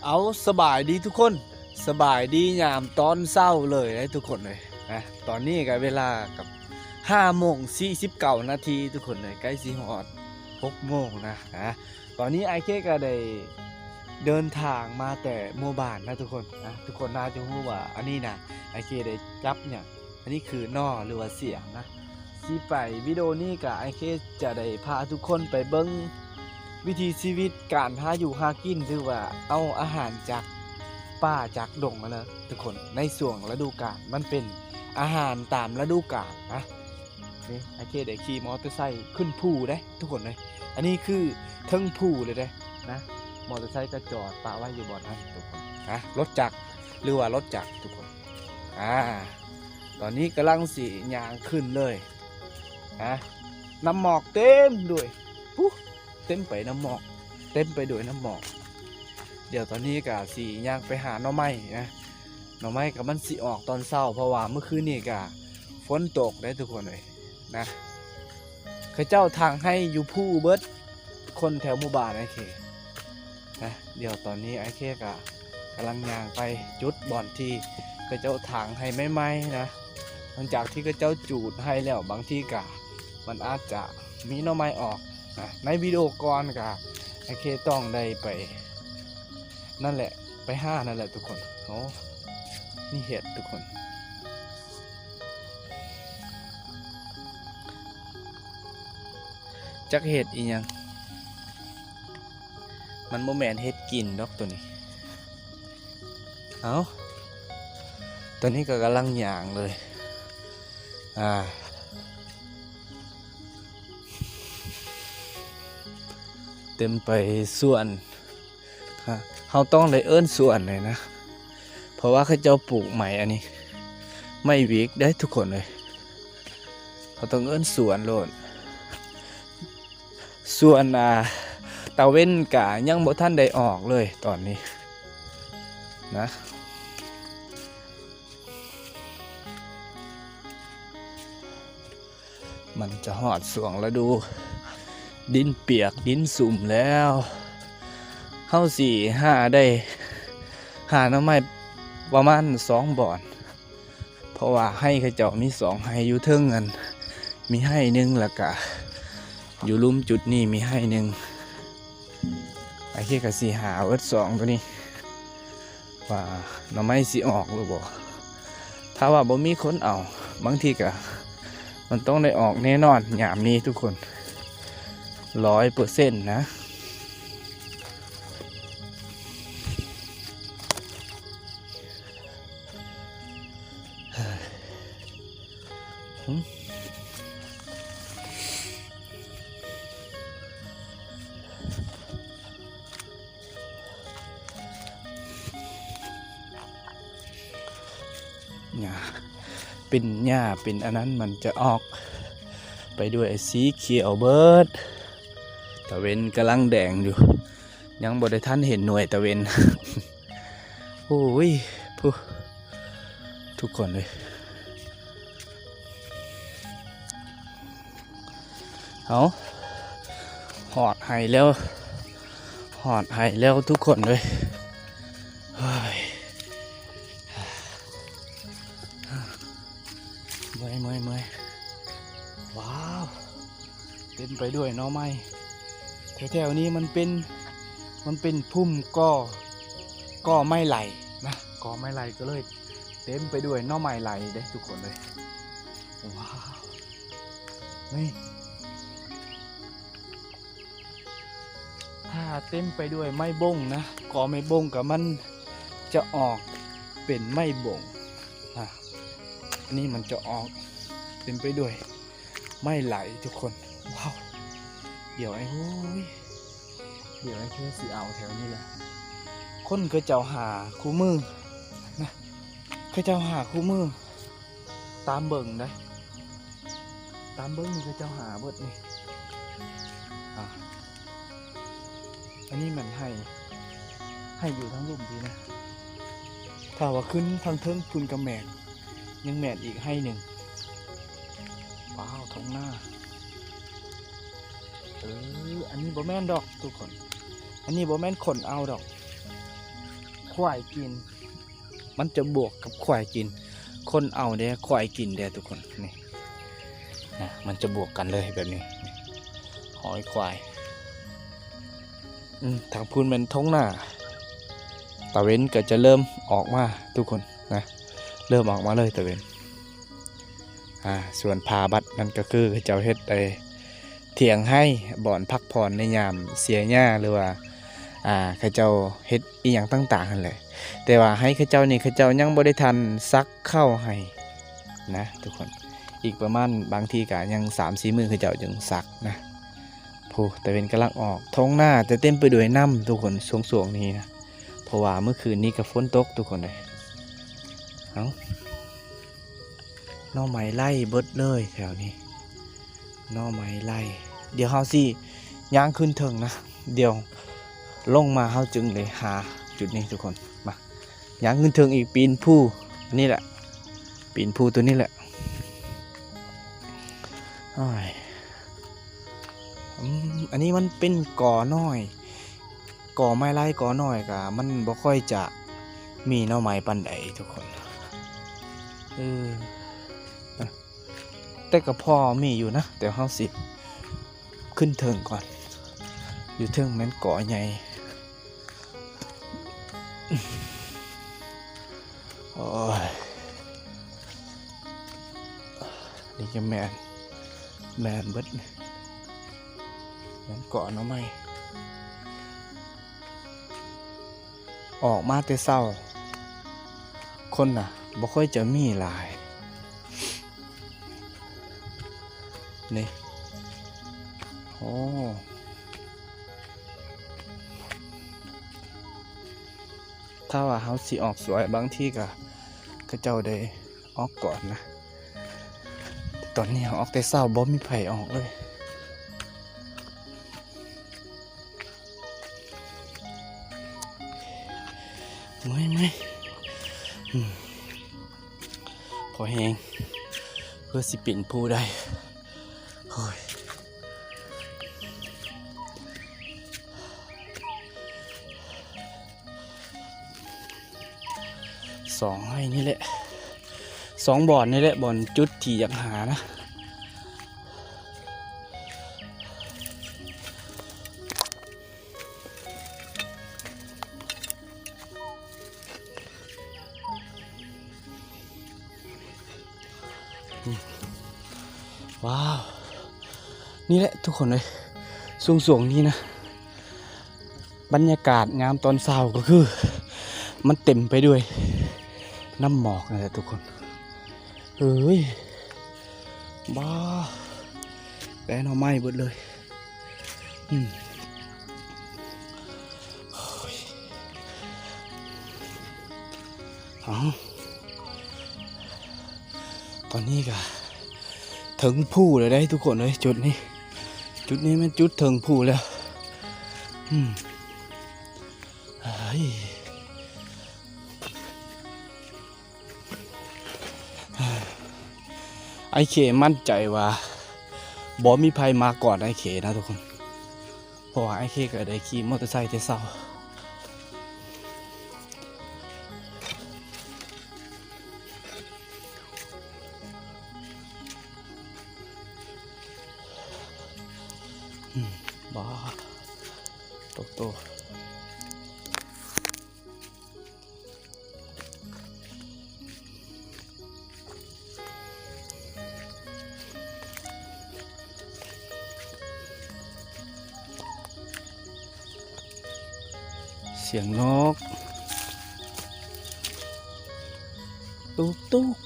ເອົາ ສະບາຍດີທຸກຄົນ ສະບາຍດີຍາມຕອນເຊົ້າເລີຍເດ້ທຸກຄົນເອີຍນະ. ຕອນນີ້ກໍເວລາກັບຫ້າໂມງສີ່ສິບເກົ້ານາທີທຸກຄົນເອີຍ ໃກ້ຊິຮອດຫົກໂມງນະ. ນະ ຕອນນີ້ອ້າຍເຄກໍໄດ້ເດີນທາງມາແຕ່ໝູ່ບ້ານນະທຸກຄົນນະ. ທຸກຄົນໜ້າຈະຮູ້ວ່າອັນນີ້ນະ ອ້າຍເຄໄດ້ຈັບຫຍັງ ອັນນີ້ຄືໜໍ່ ຫຼືວ່າສຽງນະ. ຊິໄປ ວິດີໂອນີ້ກະອ້າຍເຄຈະໄດ້ພາທຸກຄົນໄປເບິ່ງວິຖີຊີວິດການຫາຢູ່ຫາກິນ ຫຼືວ່າເອົາອາຫານຈາກປ່າຈາກດົງຫັ້ນນະທຸກຄົນ ໃນຊ່ວງລະດູການ ມັນເປັນອາຫານຕາມລະດູການນະ. ນີ້ອ້າຍເຄໄດ້ຂີ່ມໍເຕີໄຊຂຶ້ນພູເດ້ທຸກຄົນເອີຍ ອັນນີ້ຄືເທິງພູເລີຍເດ້ນະ. ມໍເຕີໄຊກໍຈອດປະໄວ້ຢູ່ບ່ອນນັ້ນທຸກຄົນນະ ລົດຈັກ ຫຼືວ່າລົດຈັກທຸກຄົນ. ອາ ຕອນນີ້ກຳລັງຊິຍ່າງຂຶ້ນເລີຍນະ ນ້ຳໝອກເຕັມດ້ວຍ ປຸ ເຕັມໄປນ້ຳໝອກ ເຕັມໄປດ້ວຍນ້ຳໝອກ. ດຽວຕອນນີ້ກະຊິຍ່າງໄປຫາໜໍ່ໄມ້ນະ ໜໍ່ໄມ້ກະມັນຊິອອກຕອນເຊົ້າ ເພາະວ່າມື້ຄືນນີ້ກະຝົນຕົກເດ້ທຸກຄົນເອີຍນະ. ເຂົາເຈົ້າຖາງໄຮ່ຢູ່ພູເບິດ ຄົນແຖວໝູ່ບ້ານອ້າຍເຄນະ. ດຽວຕອນນີ້ອ້າຍເຄກະກຳລັງຍ່າງໄປຈຸດບ່ອນທີ່ເຂົາເຈົ້າຖາງໄຮ່ໃໝ່ໆນະ. ຫຼັງຈາກທີ່ເຂົາເຈົ້າຈູດໄຮ່ແລ້ວ ບາງທີກະມັນອາດຈະມີໜໍ່ໄມ້ອອກນະ. ໃນວິດີໂອກ່ອນກະອ້າຍເຄຕ້ອງໄດ້ໄປນັ້ນແຫຼະ ໄປຫານັ້ນແຫຼະທຸກຄົນ. ໂອ້ ນີ້ເຫັດທຸກຄົນ. ຈັກເຫັດອີ່ຫຍັງ ມັນບໍ່ແມ່ນເຫັດກິນດອກໂຕນີ້. ເອົ້າ ຕອນນີ້ກໍກຳລັງຍ່າງເລີຍ ອ່າ ເຕັມໄປສວນ. ເຮົາຕ້ອງໄດ້ເອີ້ນສວນເລີຍນະ ເພາະວ່າເຂົາເຈົ້າປູກໄມ້ອັນນີ້ ໄມ້ວິກເດ້ທຸກຄົນເອີຍ. ເຮົາຕ້ອງເອີ້ນສວນໂລດ. ສ່ວນ ອ່າ ຕາເວັນກະຍັງບໍ່ທັນໄດ້ອອກເລີຍຕອນນີ້ນະ. ມັນຈະຮອດຊ່ວງລະດູດິນປຽກດິນຊຸ່ມແລ້ວ. ເຮົາຊິຫາໄດ້ ຫາໜໍ່ໄມ້ປະມານສອງບ່ອນ ເພາະວ່າໄຮ່ເຂົາເຈົ້າມີສອງໄຮ່ ຢູ່ເທິງນັ້ນມີໄຮ່ໜຶ່ງ ແລ້ວກະຢູ່ລຸ່ມຈຸດນີ້ມີໄຮ່ໜຶ່ງ. ອ້າຍເຄກະຊິຫາເບິດສອງໂຕນີ້ ວ່າໜໍ່ໄມ້ຊິອອກຫຼືບໍ່. ຖ້າວ່າບໍ່ມີຄົນເອົາ ບາງທີກະມັນຕ້ອງໄດ້ອອກແນ່ນອນຍາມນີ້ທຸກຄົນ ຮ້ອຍເປີເຊັນນະ. ຫຍ້າ ເປັນຫຍ້າເປັນອັນນັ້ນ ມັນຈະອອກໄປດ້ວຍສີຂຽວເບິດ. ຕາເວັນກຳລັງແດງຢູ່ ຍັງບໍ່ໄດ້ທັນເຫັນໜ່ວຍຕາເວັນ. ໂອ້ຍ ພຸ້ ທຸກຄົນເອີຍ. ເອົາ ຮອດໄຮ່ແລ້ວ ຮອດໄຮ່ແລ້ວທຸກຄົນເອີຍ. ເຮີ້ຍ ເມື່ອຍ ເມື່ອຍ ເມື່ອຍ. ວ້າວ ເຕັມໄປດ້ວຍໜໍ່ໄມ້. ແຖວໆນີ້ມັນເປັນ ມັນເປັນພຸ່ມກໍ ກໍໄມ້ໄຫຼນະ ກໍໄມ້ໄຫຼ ກໍເລີຍເຕັມໄປດ້ວຍໜໍ່ໄມ້ໄຫຼເດ້ທຸກຄົນເອີຍ. ວ້າວ ນີ້ ຖ້າເຕັມໄປດ້ວຍໄມ້ບົງນະ ກໍໄມ້ບົງກໍມັນຈະອອກເປັນໄມ້ບົງນະ. ອັນນີ້ມັນຈະອອກເຕັມໄປດ້ວຍໄມ້ໄຫຼທຸກຄົນ. ວ້າວ ດຽວໄອ້ ໂອ້ຍ ດຽວໄອ້ເຄຊິເອົາແຖວນີ້ແຫຼະ. ຄົນເຂົາເຈົ້າຫາຄູ່ມື້ນະ ເຂົາເຈົ້າຫາຄູ່ມື້. ຕາມເບິ່ງເດ້ ຕາມເບິ່ງນີ້ ເຂົາເຈົ້າຫາເບິດນີ້. ອ່າ ອັນນີ້ແມ່ນໄຮ່ ໄຮ່ຢູ່ທາງລຸ່ມພີ້ນະ. ຖ້າວ່າຂຶ້ນທາງເທິງພຸ້ນກໍແມ່ນ ຍັງແມ່ນອີກໄຮ່ໜຶ່ງ. ວ້າວ ທົ່ງນາ. ເອີ ອັນນີ້ບໍ່ແມ່ນດອກທຸກຄົນ ອັນນີ້ບໍ່ແມ່ນຂົນເອົາດອກ. ຄວາຍກິນ ມັນຈະບວກກັບຄວາຍກິນ ຄົນເອົາແດ່ ຄວາຍກິນແດ່ທຸກຄົນ ນີ້ນະ ມັນຈະບວກກັນເລີຍແບບນີ້ ນີ້ ຮອຍຄວາຍ ອືມ ທາງພຸ້ນແມ່ນທົ່ງນາ ຕາເວັນກໍຈະເລີ່ມອອກມາທຸກຄົນນະ ເລີ່ມອອກມາເລີຍຕາເວັນ ອາ ສ່ວນຜາບັດນັ້ນກໍຄືເຂົາເຈົ້າເຮັດໄອ້ ຖຽງໄຮ່ ບ່ອນພັກຜ່ອນໃນຍາມເສຍຫຍ້າ ຫຼືວ່າ ອ່າ ເຂົາເຈົ້າເຮັດອີ່ຫຍັງຕ່າງໆຫັ້ນແຫຼະ ແຕ່ວ່າໄຮ່ເຂົາເຈົ້ານີ້ ເຂົາເຈົ້າຍັງບໍ່ໄດ້ທັນສັກເຂົ້າໃຫ້ນະທຸກຄົນ ອີກປະມານ ບາງທີກະຍັງສາມສີ່ມື້ເຂົາເຈົ້າຈຶ່ງສັກນະ ໂອ້ ຕາເວັນກຳລັງອອກ ທົ່ງນາຈະເຕັມໄປດ້ວຍນ້ຳທຸກຄົນ ຊ່ວງໆນີ້ນະ ເພາະວ່າມື້ຄືນນີ້ກະຝົນຕົກທຸກຄົນເອີຍ ເອົ້າ. ໜໍ່ໄມ້ໄຫຼເບິດເລີຍແຖວນີ້ ໜໍ່ໄມ້ໄຫຼ ດຽວເຮົາຊິຍ່າງຂຶ້ນເທິງນະ ດຽວລົງມາເຮົາຈຶ່ງໄດ້ຫາຈຸດນີ້ທຸກຄົນ ມາ ຍ່າງຂຶ້ນເທິງອີກ ປີນພູນີ້ແຫຼະ ປີນພູໂຕນີ້ແຫຼະ ໂອ້ຍ ອືມ ອັນນີ້ມັນເປັນກໍນ້ອຍ ກໍໄມ້ໄຫຼກໍນ້ອຍກະມັນບໍ່ຄ່ອຍຈະມີໜໍ່ໄມ້ປານໃດທຸກຄົນ ເອີ ແຕ່ກະພໍມີຢູ່ນະ ແຕ່ເຮົາຊິຂຶ້ນເທິງກ່ອນ ຢູ່ເທິງແມ່ນກໍໃຫຍ່ ໂອ້ຍ ນີ້ກະແມ່ນ ແມ່ນເບິດ ແມ່ນກໍໜໍ່ໄມ້ ອອກມາແຕ່ເຊົ້າ ຄົນນະບໍ່ຄ່ອຍຈະມີຫຼາຍ ນີ້ ໂອ້ ຖ້າວ່າເຮົາຊິອອກສວຍ ບາງທີກະເຂົາເຈົ້າໄດ້ອອກກ່ອນນະ ແຕ່ຕອນນີ້ເຮົາອອກແຕ່ເຊົ້າ ບໍ່ມີໃຜອອກເລີຍ ເມື່ອຍ ເມື່ອຍ ອືມ ພໍແຮງ ເພື່ອຊິປີນພູໄດ້ ໂອ້ຍ ສອງໄຮ່ນີ້ແຫຼະ ສອງບ່ອນນີ້ແຫຼະ ບ່ອນຈຸດທີ່ຢາກຫານະ ວ້າວ ນີ້ແຫຼະທຸກຄົນເອີຍ ຊ່ວງໆນີ້ນະ ບັນຍາກາດຍາມຕອນເຊົ້າກໍຄື ມັນເຕັມໄປດ້ວຍນ້ຳໝອກນັ້ນແຫຼະທຸກຄົນ ເອີຍ ບ້າ ແຕ່ໜໍ່ໄມ້ເບິດເລີຍ ອືມ ໂອ້ຍ ເອົ້າ ຕອນນີ້ກະເທິງພູແລ້ວເດ້ທຸກຄົນເອີຍ ຈຸດນີ້ ຈຸດນີ້ແມ່ນຈຸດເທິງພູແລ້ວ ອືມ ເອີຍ ອ້າຍເຄໝັ້ນໃຈວ່າບໍ່ມີໃຜມາກ່ອນອ້າຍເຄນະທຸກຄົນ ເພາະວ່າອ້າຍເຄກໍໄດ້ຂີ່ມໍເຕີໄຊແຕ່ເຊົ້າ ອືມ ບ້າ ໂຕໂຕ. ສຽງນົກຕຸກຕຸກ.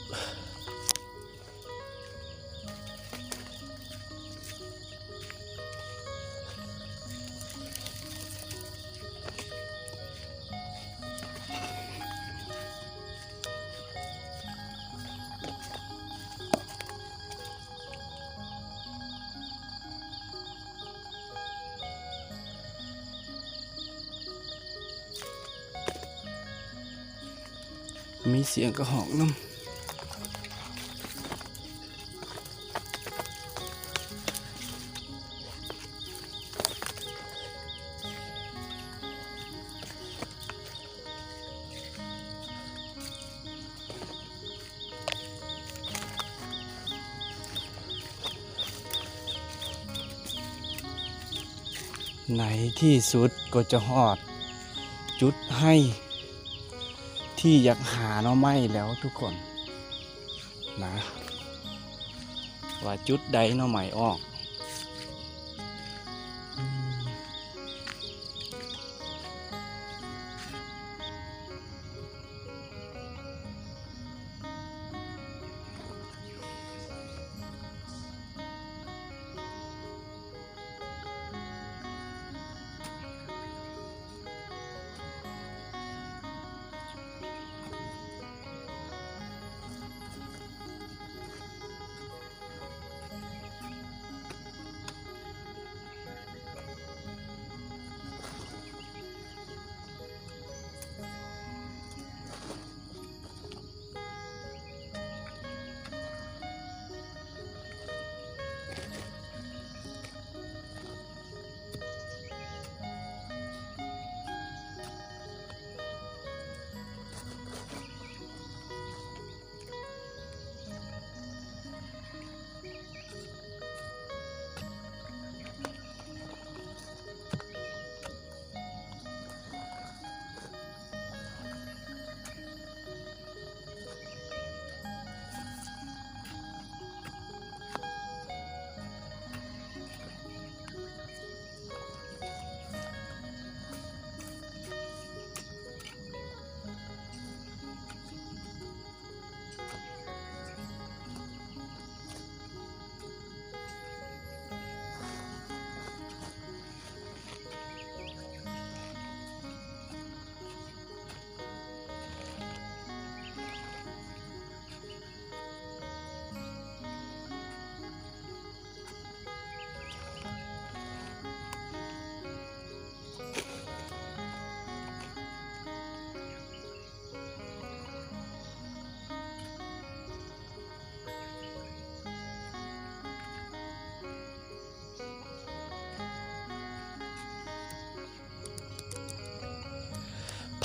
ມີສຽງກະຮອກນຳ. ໂ ໃນທີ່ສຸດກໍຈະຮອດຈຸດໄຮ່ທີ່ຢາກຫາໜໍ່ໄມ້ແລ້ວທຸກຄົນນະ ວ່າຈຸດໃດໜໍ່ໄມ້ອອກ.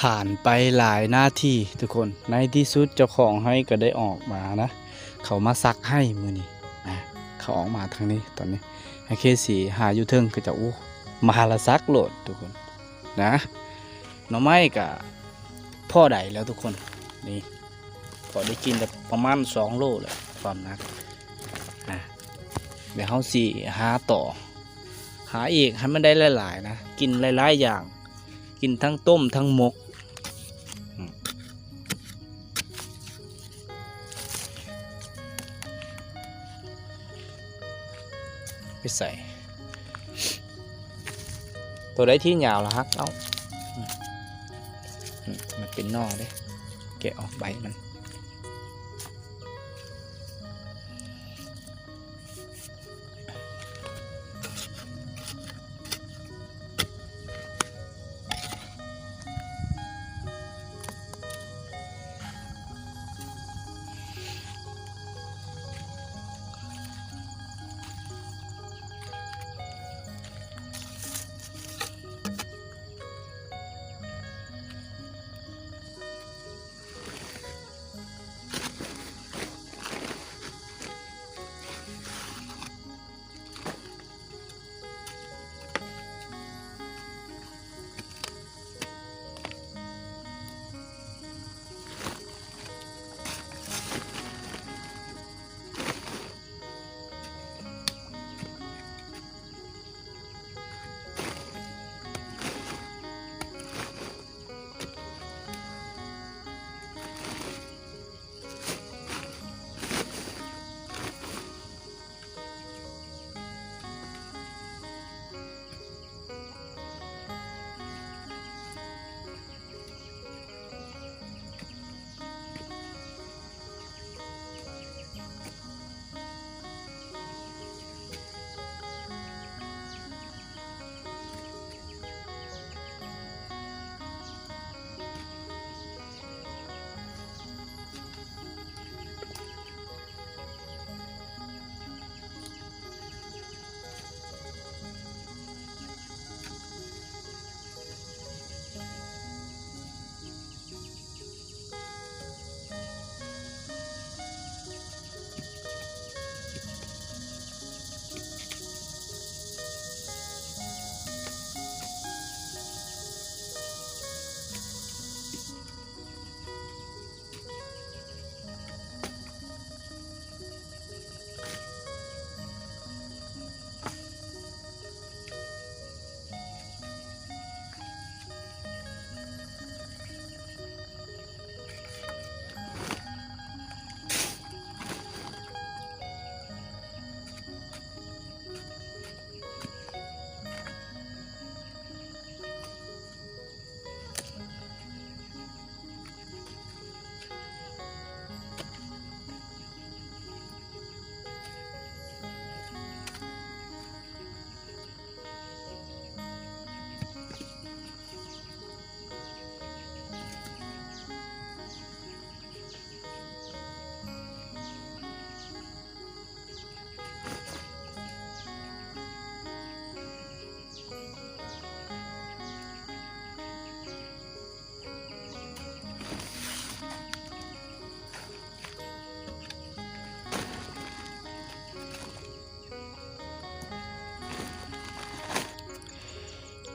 ຜ່ານໄປຫຼາຍນາທີທຸກຄົນ, ໃນທີ່ສຸດເຈົ້າຂອງໄຮ່ກໍໄດ້ອອກມານະ, ເຂົາມາຊັກໄຮ່ມື້ນີ້ນະ. ເຂົາອອກມາທາງນີ້ຕອນນີ້, ໃຫ້ເຄສີຫາຢູ່ເທິງ ເຂົາເຈົ້າ ໂອ້ ມາລະຊັກໂລດທຸກຄົນນະ. ໜໍ່ໄມ້ກະພໍໄດ້ແລ້ວທຸກຄົນ, ນີ້ພໍໄດ້ກິນແລ້ວ ປະມານສອງໂລແລ້ວ ຄວາມໜັກ. ອ່າ ດຽວເຮົາຊິຫາຕໍ່ ຫາອີກໃຫ້ມັນໄດ້ຫຼາຍໆນະ, ກິນຫຼາຍໆຢ່າງ, ກິນທັງຕົ້ມທັງໝົກ. ອືມ ໄປໃສ່ ໂຕໃດທີ່ຍາວລະຫັກເອົາ. ອືມ ອືມ ມັນເປັນໜໍ່ເດ້, ແກະອອກໃບມັນ.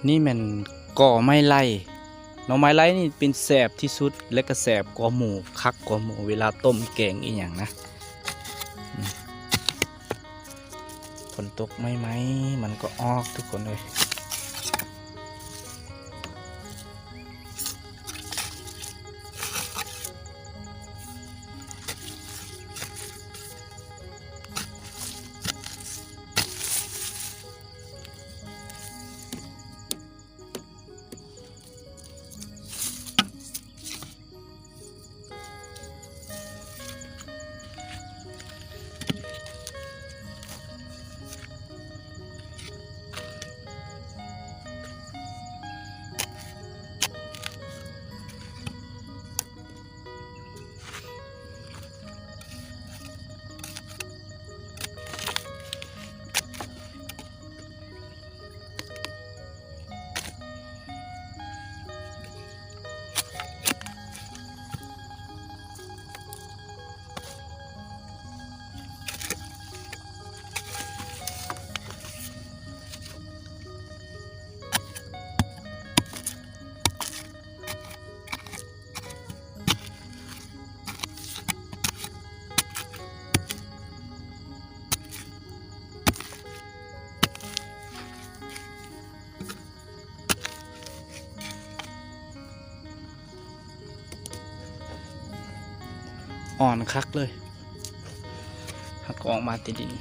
ນີ້ແມ່ນກໍໄມ້ໄລ່. ໜໍ່ໄມ້ໄລ່ນີ້ເປັນແຊບທີ່ສຸດ ແລະກະແຊບກວ່າໝູ່ ຄັກກວ່າໝູ່ ເວລາຕົ້ມແກງອີ່ຫຍັງນະ. ອືມ ຝົນຕົກໃໝ່ໆ ມັນກໍອອກທຸກຄົນເອີຍ. ອ່ອນຄັກເລີຍ ຫາກອອກມາແຕ່ດິນ.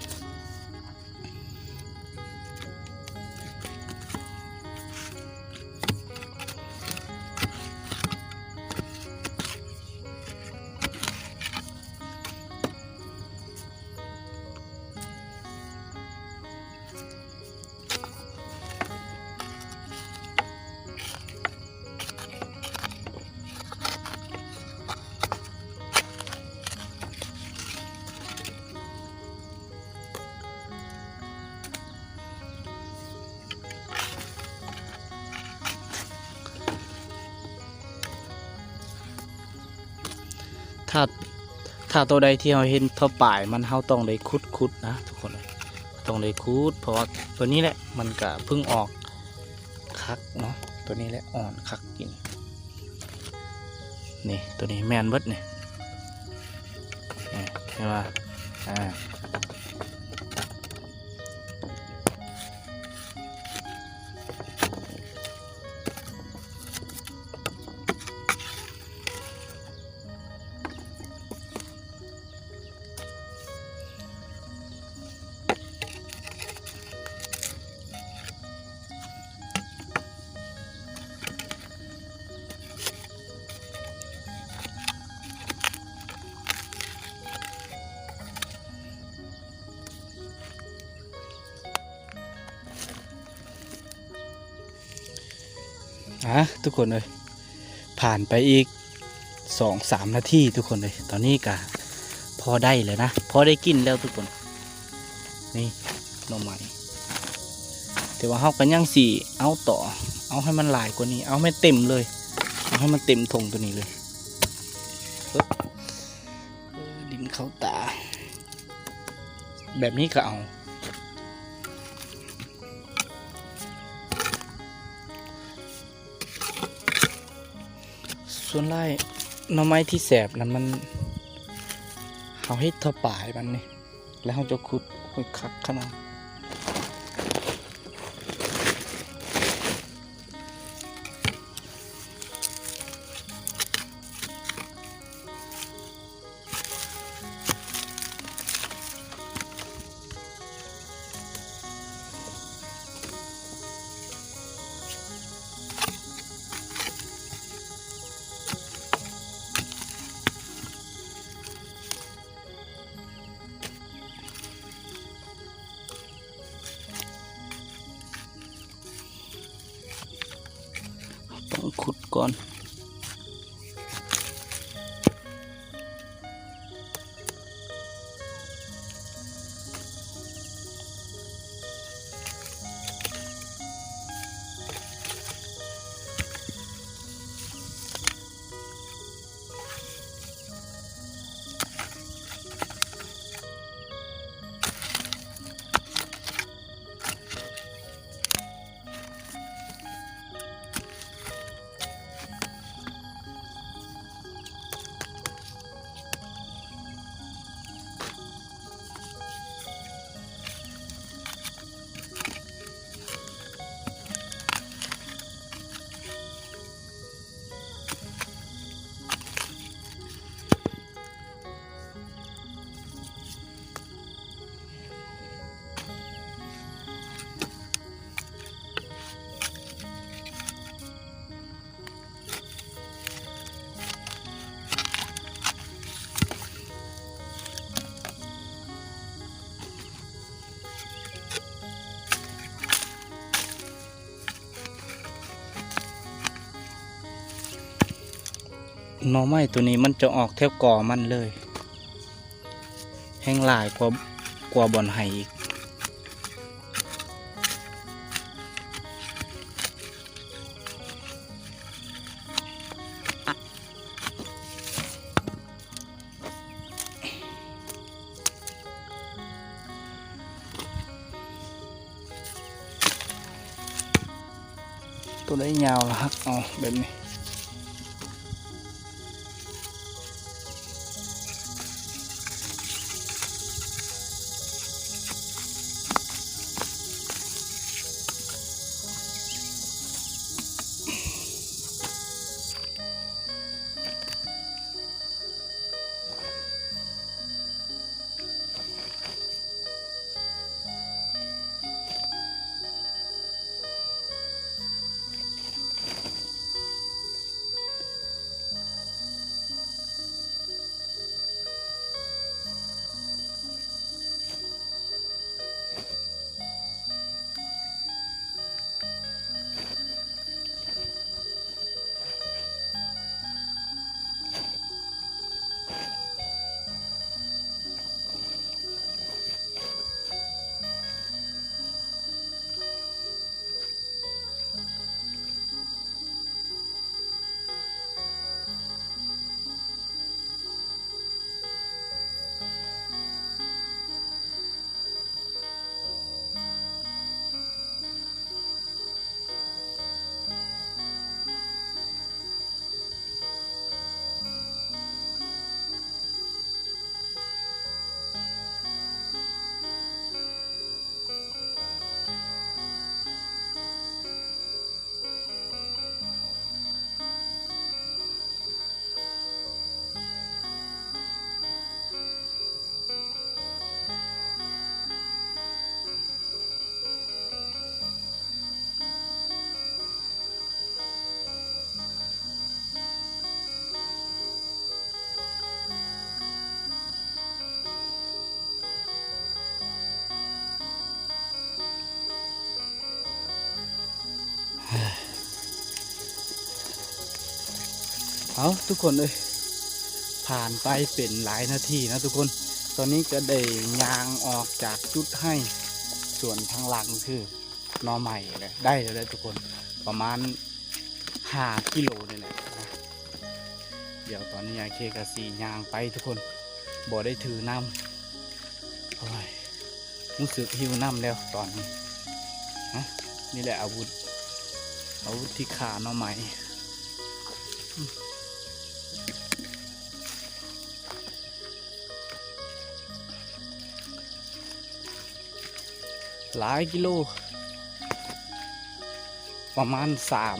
ຖ້າ ຖ້າໂຕໃດທີ່ເຮົາເຫັນທໍ່ປາຍມັນ ເຮົາຕ້ອງໄດ້ຂຸດໆ ນະທຸກຄົນເອີຍ ຕ້ອງໄດ້ຂຸດ ເພາະວ່າໂຕນີ້ແຫຼະ ມັນກະເພິ່ງອອກຄັກເນາະ ໂຕນີ້ແຫຼະ ອ່ອນຄັກກິນ ນີ້ ໂຕນີ້ແມ່ນເບິດນີ້ ນີ້ ເຫັນບໍ່ ອ່າ. ອ່າ ທຸກຄົນເອີຍ ຜ່ານໄປອີກສອງສາມນາທີທຸກຄົນເອີຍ ຕອນນີ້ກະພໍໄດ້ແລ້ວນະ ພໍໄດ້ກິນແລ້ວທຸກຄົນ ນີ້ໜໍ່ໄມ້ ແຕ່ວ່າເຮົາກະຍັງຊິເອົາຕໍ່ ເອົາໃຫ້ມັນຫຼາຍກວ່ານີ້ ເອົາໃຫ້ເຕັມເລີຍ ເອົາໃຫ້ມັນເຕັມຖົງໂຕນີ້ເລີຍ ເອີ ດິນເຂົ້າຕາ ແບບນີ້ກະເອົາ. ສ່ວນຫຼາຍໜໍ່ໄມ້ທີ່ແຊບນັ້ນມັນ ເຮົາເຮັດທໍ່ປາຍມັນນີ້ ແລ້ວເຮົາຈະຂຸດ ໂອ້ຍ ຄັກຂະໜາດ.ຕ້ອງຂຸດກ່ອນ. ໜໍ່ໄມ້ໂຕນີ້ມັນຈະອອກແຖວກໍມັນເລີຍ ແຮງຫຼາຍກວ່າ ກວ່າບ່ອນໄຮ່ອີກ. ໂຕໃດຍາວລະຫັກເອົາແບບນີ້. ເອົາ ທຸກຄົນເອີຍ ຜ່ານໄປເປັນຫຼາຍນາທີເນາະທຸກຄົນ. ຕອນນີ້ກໍໄດ້ຍ່າງອອກຈາກຈຸດໄຮ່ ສ່ວນທາງຫຼັງຄືໜໍ່ໄມ້ແຫຼະ ໄດ້ແລ້ວເດີທຸກຄົນ ປະມານຫ້າກິໂລນີ້ແຫຼະນະ. ດຽວຕອນນີ້ອ້າຍເຄກໍຊິຍ່າງໄປທຸກຄົນ ບໍ່ໄດ້ຖືນ້ຳ. ໂອ້ຍ ຮູ້ສຶກຫິວນ້ຳແລ້ວຕອນນີ້. ຮະ ນີ້ແຫຼະອາວຸດ ອາວຸດທີ່ຂ້າໜໍ່ໄມ້. ຫຼາຍກິໂລ ປະມານສາມ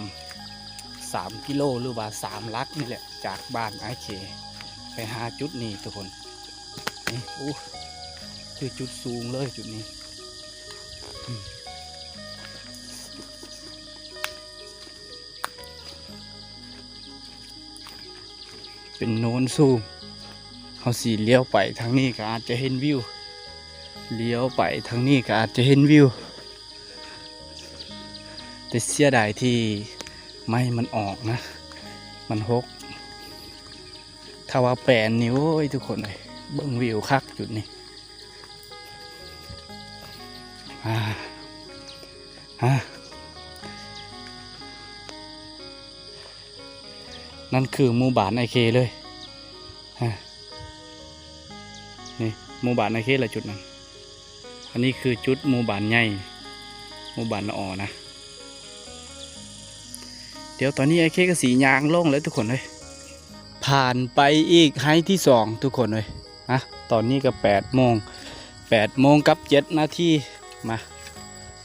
ສາມກິໂລ ຫຼືວ່າສາມຫຼັກນີ້ແຫຼະ ຈາກບ້ານອ້າຍເຄໄປຫາຈຸດນີ້ທຸກຄົນ. ນີ້ ໂອ້ ຄືຈຸດສູງເລີຍຈຸດນີ້. ເປັນໂນນສູງ ເຮົາຊິລ້ຽວໄປທາງນີ້ກໍອາດຈະເຫັນວິວ ລ້ຽວໄປທາງນີ້ກໍອາດຈະເຫັນວິວ ແຕ່ເສຍດາຍທີ່ໄມ້ມັນອອກນະ ມັນຫົກ. ຖ້າວ່າແປນນີ້ ໂອ້ຍ ທຸກຄົນເອີຍ ເບິ່ງວິວຄັກຈຸດນີ້. ອ່າ ຮະ ນັ້ນຄືໝູ່ບ້ານອ້າຍເຄເລີຍ. ຮະ ນີ້ໝູ່ບ້ານອ້າຍເຄລະຈຸດນັ້ນ. ອັນນີ້ຄືຈຸດໝູ່ບ້ານໃຫຍ່ ໝູ່ບ້ານລະອໍນະ. ດຽວຕອນນີ້ອ້າຍເຄກໍຊິຍ່າງລົງແລ້ວທຸກຄົນເອີຍ. ຜ່ານໄປອີກໄຮ່ທີສອງທຸກຄົນເອີຍ. ອ່ະ ຕອນນີ້ກໍແປດໂມງ ແປດໂມງກັບເຈັດນາທີ. ມາ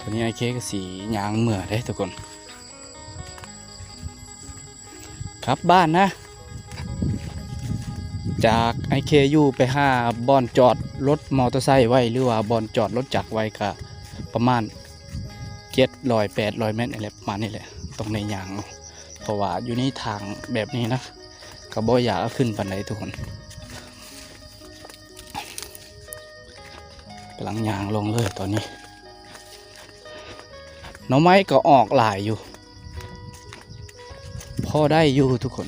ຕອນນີ້ອ້າຍເຄກໍຊິຍ່າງເມືອເດ້ທຸກຄົນ ກັບບ້ານນະ. ຈາກອ້າຍເຄຢູ່ໄປຫາບ່ອນຈອດລົດມໍເຕີໄຊໄວ້ ຫຼືວ່າບ່ອນຈອດລົດຈັກໄວ້ ກະປະມານເຈັດຮ້ອຍ ແປດຮ້ອຍແມັດນີ້ແຫຼະ ປະມານນີ້ແຫຼະ ຕ້ອງໄດ້ຍ່າງເນາະ ເພາະວ່າຢູ່ໃນທາງແບບນີ້ນະ ກໍບໍ່ຢາກເອົາຂຶ້ນປານໃດທຸກຄົນ. ກຳລັງຍ່າງລົງເລີຍຕອນນີ້. ໜໍ່ໄມ້ກໍອອກຫຼາຍຢູ່ ພໍໄດ້ຢູ່ທຸກຄົນ.